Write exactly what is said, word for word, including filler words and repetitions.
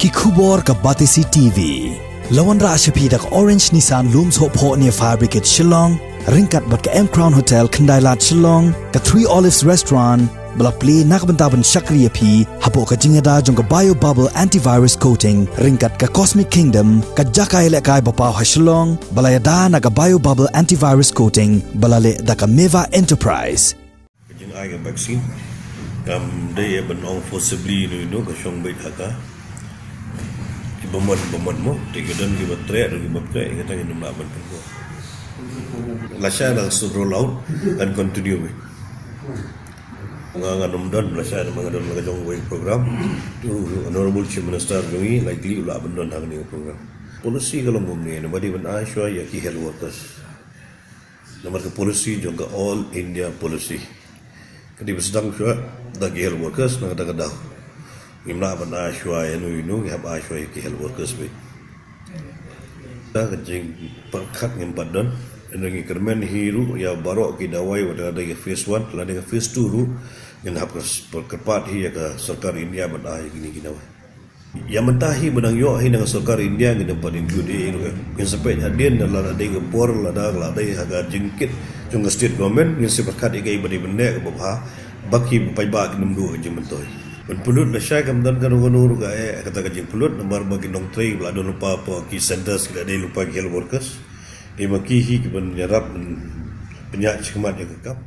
Ki khubor ka Batesi T V. La wanrah sha phi da ka Orange Nissan Lum Sohphoh near Fire Brigade Shillong, ryngkat bad ka M Crown Hotel Khyndailad Shillong, ka Three Olives Restaurant, ba la plie na ka bynta ban shakri ïa phi hapoh ka jingïada jong ka Bio Bubble Antivirus Coating, ryngkat ka Cosmic Kingdom, ka jaka ïalehkai ba paw ha Shillong, ba la ïada na ka Bio Bubble Antivirus Coating, ba la leh da ka Meva Enterprise. Ka jingai ka vaccine kam dei ban ong forcibly ïa uno uno ka shong beit ha ka. Ki bamon bamon mo, te ki don ki ba treh, don ki ba treh, kata ngin ym lah ban pynbor. Lashai la shu roll out and continue beit. Nga ngan ym don, lashai namar nga don la ka jong wei program. Tu Honorable Chief Minister jong ngi likely u lah ban don ha kane ka program. Policy ka long kumne, namar dei ban ai shuwa ïa ki health workers. Namar ka policy jong ka All India Policy ka dei ba sdang shuwa da ki health workers, na kata ka daw ngim lah ban ai shuwa ïa uno uno, ngi hap ai shuwa ïa ki health workers beit. Da ka jingpyrkhat ngim pat don, hynrei ngi kyrmen hi ruh ïa baroh ki dawai wat la dei ka phase one, la dei ka phase two ruh, ngin hap kyrpad hi ïa ka sorkar India ban ai ïa kine ki dawai. Ïa mynta hi ba dang ïoh hi na ka sorkar India, ngin ym pat include ei ei ruh. Ngin sa peit hadien, lada dei ka por, lada, lada dei ha ka jingkit jong ka state government, ngin sa pyrkhat ïa kaei ba dei ban leh kaba bha ba ki paidbah kin ym duh ka jingmyntoi. Ban pynlut lashai kam don kano kano ruh kaei, kata ka jingpynlut namar ba ki nongtrei ba la don lypa hapoh ki centres ki la dei lypa ki health workers. Dei ma ki hi ki ban ïarap ban pynïaid shakhmat ïa ka kam.